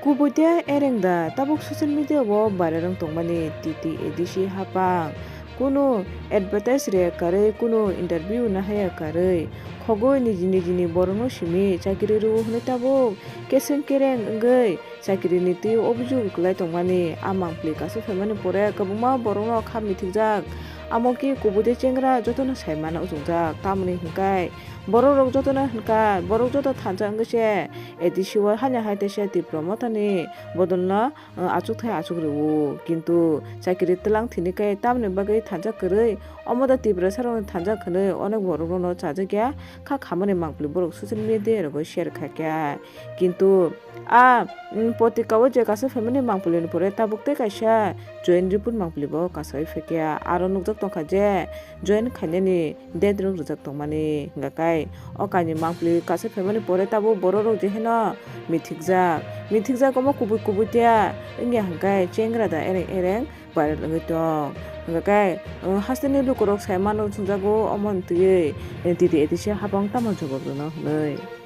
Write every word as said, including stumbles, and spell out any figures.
Kubui de ereng da tabuk social media o viral wng tongmani T T A D C hapang. Kunu advertise re karwi, kunu interview nahaya karwi, khogwi niji nijini borokno simi chakiri rw hwnwi tabuk keseng kereng wngwi chakirini twi obijok kwlai tongmani. A mangpli kasu phaimani pore kwbangma borokno kha mithikjak. Amo khe kubui de chengra jotono saimano uchukjak, tamoni hinkai borok rok jotono hinka borok joto thansa wngwi se A D C o haino hai teisa Tipra Mothani bodolno, uh, achukthai achuk rwo, kintu chakiri twlang thini khe tamoni bagwi thansa kwrwi. Omo da Tiprasa rokni thansa hwnwi onek borok rokno chajakya kha khamani mangpli borok social media rogo share khaikha. Kintu a, mm, potrika o je kasu phaimani mangpli ni pore tabuk tei kaisa Join Ripun mangpli bo kasai phaikha. Aro nukjak tongkha je join khainani date rok rijak tongmani. Hingkha khe o kainwi mangpli kasu phaimani pore tabuk borok rok je heno mithikjak. Mithikjak omo kubui kubui tia wngya hwnkhe chengra da ereng ereng viral wngwi tong. Hingkha khe, uh, hasteni lukurok sai mano chwngjago omo twiwi, eh, T T A D C hapang tamo jobab rwno hwnwi.